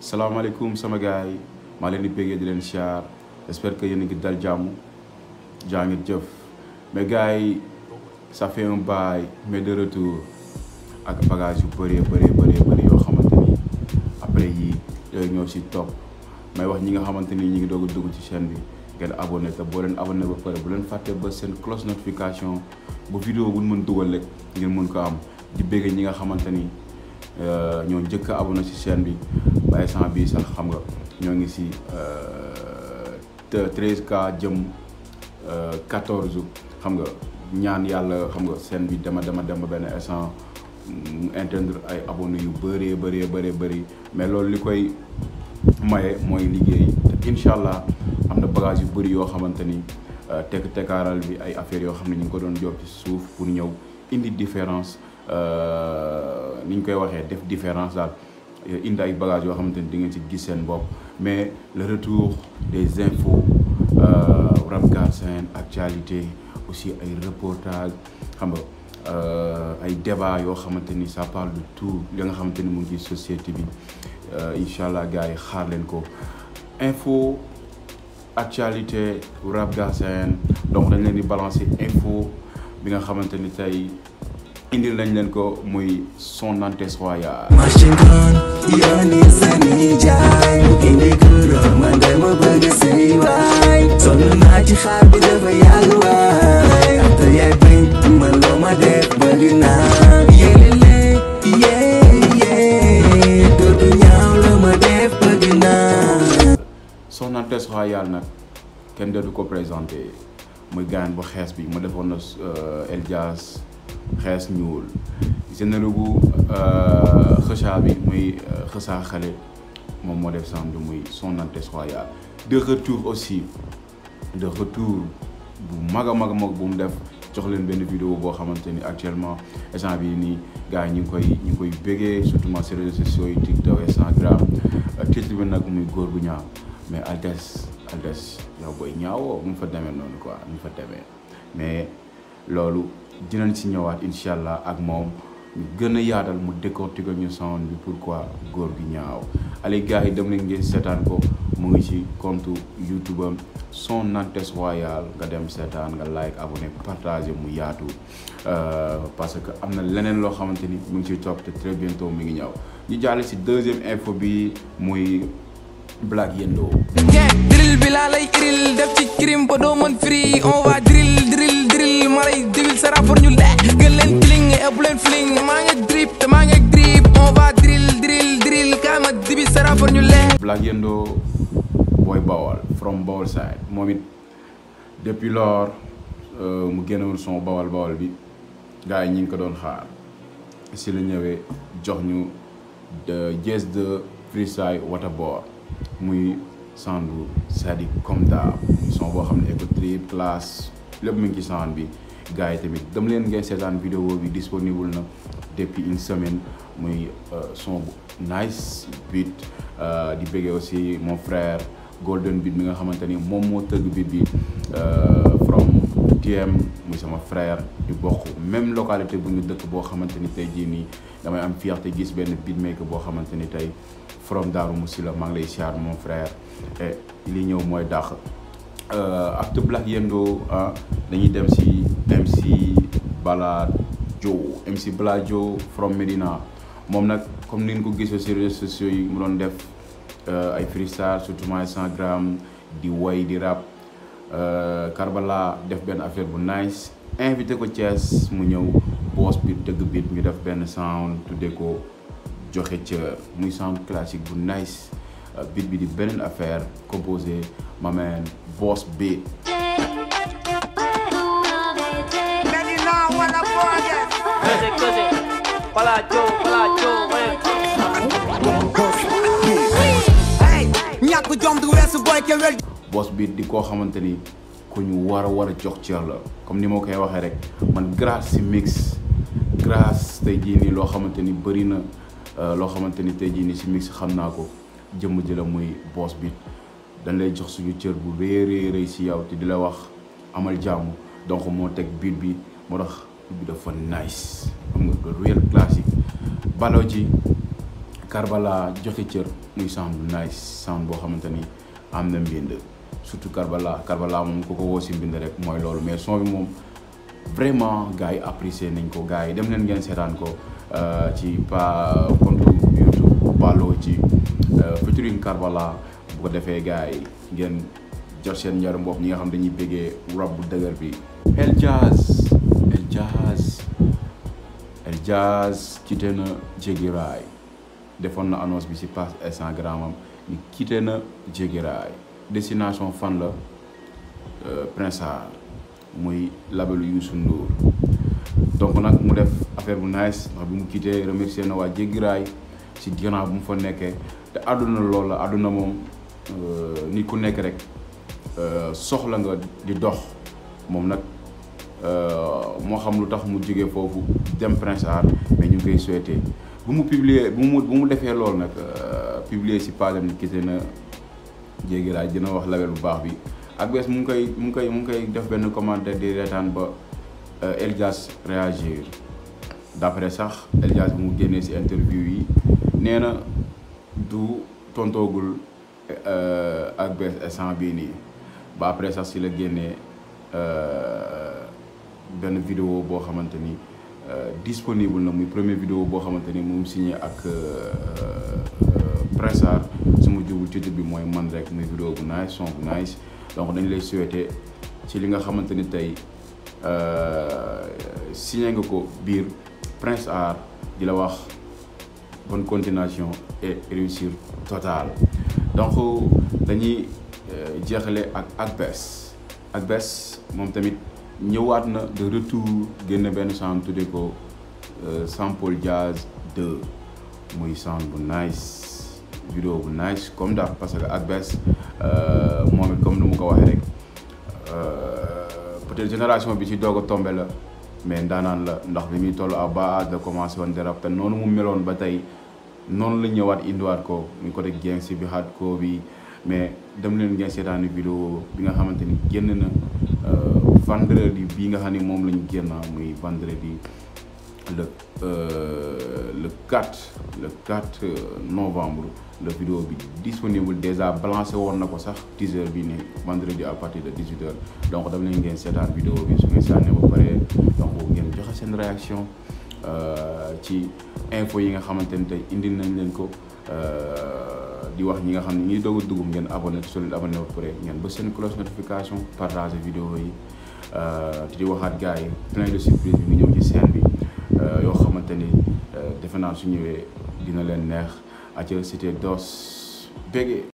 salaamaaleykum sama gars yi maa leen di béggee di leen siyaar j'espère que yéen a ngi dal jàmm jaa ngi jëf mais gars yi ça fait un bail mais de retour ak bagage yu bëri yoo xamante ni après yi yooyu ñoo si topp may wax ñi nga xamante ni ñi ngi doog a dugg ci chaîne bi ngeen abonné te boo leen abonné ba pare bu leen fàtte ba seen cloche notification bu vidéo bu ñu mën dugal rek ngeen mën ko am di béggee ñi nga xamante ni ñoo njëkk a abonné ci chaîne bi ba instant bii sax xam nga ñoo ngi ci 13K jëm 14 xam nga ñaan yàlla xam nga chaîne bi dema ba benn instant mu atteindre ay abonné yu bëri mais loolu li koy maye mooy liggéey te incha allah am na bagage yu bëri yoo xamante ni tekkaaral bi ay affaires yoo xam ne ñu ngi ko doon job ci suuf pour ñëw indi différence ni ñu koy waxee def différence daal indi ay bagages yoo xamante ni di ngeen ci gis seen bopp mais le retour des infos rap galsen actualité aussi ay reportage xam nga ay débat yoo xamante ni ça parle de tout li nga xamante ni mu ngi ci société bi incha allah gars yi xaar leen ko info actualité rap galsen donc dañ leen di balancer info bi nga xamante ni tey indil nañ leen ko muy son Altesse royale. machine gun yoni sani jaay indi guro man dama bëgg say waay sonn naa ci xaar bi dafa yàgg waay te yaay bañ man loo ma def bëgg naa yelele yee doo du ñaaw loo ma def bëgg naa. son Altesse royale nag kenn du ko présenté muy gaan bu xees bi mu defoon na Eljaz xees ñuul général bu xëcaa bi muy xësaa xale moom moo def sound bi muy son Altesse royale de retour aussi de retour bu mag a mag bu mu def jox leen benn vidéo boo xamante ni actuellement instant bi nii gars yi ñu ngi koy bégee surtout sur réseaux sociaux yi TikTok Instagram titre bi nag muy góor gu ñaaw mais Altesse yow booy ñaawoo mu fa demee noonu quoi mu fa demee mais loolu dinañ si ñëwaat incha allah ak moom ñu gën a yaatal mu décortiquer ñu sound bi pourquoi góor gi ñaaw allez gars yi dem leen ngeen seetaan ko mu ngi ci compte YouTube am son Altesse royale nga dem seetaan nga like abonné partager mu yaatu parce que am na leneen loo xamante ni mu ngi ciy topp te très bientôt mi ngi ñëw ñu jàll si deuxième info bi muy Black Yendo. drill bi laa lay iril def ci crime ba doo mën free on va drill ma lay diwil sa rapport ñu le gën leen cling ëpp leen fling maa ngi drip te maa ngi drip on va drill kaay ma dibi sa rapport ñu le. Black Yendo boy Bawol from Bawol side moom it depuis lors mu génnoon son Bawol bi gars yi ñi ngi ko doon xaar si la ñëwee jox ñu jees de freestyle Watabor muy sandu c'est-à-dire comme daa son boo xam ne éco trip classe lépp mu ngi ci sound bi gars yi tamit dem leen ngay seetaan vidéo bi disponible na depuis une semaine muy son nice beat di bëggee aussi mon frère Golden Beat mi nga xamante ni moom moo tëgg beat bi from TM muy sama frère di bokk même localité bu ñu dëkk boo xamante ni tey jii nii damay am fierté gis benn beatmaker boo xamante ni tey from Daaru Musi la maa ngi lay siyaar mon frère et li ñëw mooy dàq ak Black Yendo dañuy dem si MC Balajo from Medina moom nag comme ni ngeen ko gisee ci réseaux sociaux yi mu doon def ay freestyle surtout ma Instagram di woy di rap Karbala def benn affaire bu nice invité ko Thiès mu ñëw boss bi dëgg beat ñu def benn sound tuddee ko joxe cër muy sound classique bu nice beat bi di beneen affaire composé ma man boss beat. boss beat di koo xamante ni ku ñu war a jox cër la comme ni ma koy waxee rek man grâce si mix grâce tey jii nii loo xamante ni bëri na loo xamante ni tey jii nii si mix xam naa ko jëmm ji la muy boss beat dañ lay jox suñu cër bu rëy si yow te di la wax amal jàmm donc moo teg beat bi moo tax bi dafa nice xam nga real classique baloo ci Karbala joxe cër muy sound bu nice sound boo xamante ni am na mbind surtout Karbala moom ku ko woo si mbind rek mooy loolu mais son bi moom vraiment gars yi apprécié nañ ko gars yi dem leen ngeen seetaan ko ci compte YouTube Ballo ci featuring Karbala bu ko defee gars yi ngeen jot seen njarum bopp ñi nga xam dañuy bëggee rap bu dëgër bi. Eljaz quitté na Jéggi Raay defoon na annonce bi ci page Instagram am ni quitté na Jéggi Raay destination fan la Prince Art muy labelu Youssou Ndour donc nag mu def affaire bu nice ndax bi mu quitté remercier na waa Jéggi Raay ci ginnaaw bu mu fa nekkee te àdduna loolu la àdduna moom nit ku nekk rek soxla nga di dox moom nag moo xam lu tax mu jógee foofu dem Prince Art mais ñu ngi koy souhaité bu mu defee loolu nag publier ci page am ni quitté na Jéggi Raay dina wax label bu baax bi Akbess mu ngi koy def benn commentaire di reetaan ba Eljaz réagir d'après sax Eljaz bu mu génnee ci interview yi nee na du tontoogul Akbess instant bii nii ba après sax ci la génnee benn vidéo boo xamante ni disponible na muy première vidéo boo xamante ni moom signé ak Prince Art su ma jubul titre bi mooy man rek muy vidéo bu nice son bu nice donc dañu lay souhaiter ci li nga xamante ni tey signé nga ko biir Prince Art di la wax bonne continuation et réussite totale donc dañuy jeexale ak Akbess moom tamit ñëwaat na de retour génn benn sound tuddee ko Sample Jazz 2 muy sound bu nice vidéo bu nice comme daal parce que Akbess moom it comme nu mu ko waxee rek peut-être génération bi ci doog a tombé la mais ndaanaan la ndax bi muy toll à bas âge de commencé woon di rap te noonu mu meloon ba tey noonu la ñëwaat indiwaat ko muy côté gangsta bi hardcore bi mais dem leen ngeen seetaani vidéo bi nga xamante ni génn na vendredi bii nga xam ne moom lañu génn muy vendredi le 4 novembre la vidéo bi disponible déjà balancé woon na ko sax 10h bi ni vendredi à partir de 18h donc dam leen ngeen seetaan vidéo bi su ngeen seetaanee ba pare donc ngeen joxe seen réaction ci info yi nga xamante ni tey indi nañ leen ko di wax ñi nga xam ne ñi doog a dugg ngeen abonné solide abonné ba pare ngeen ba seen cloche notification partager vidéo yi te di waxaat gars yi plein de surprise bi ñu ñëw ci scène bi yoo xamante ni defe naa su ñëwee dina leen neex aca c'était dos bégee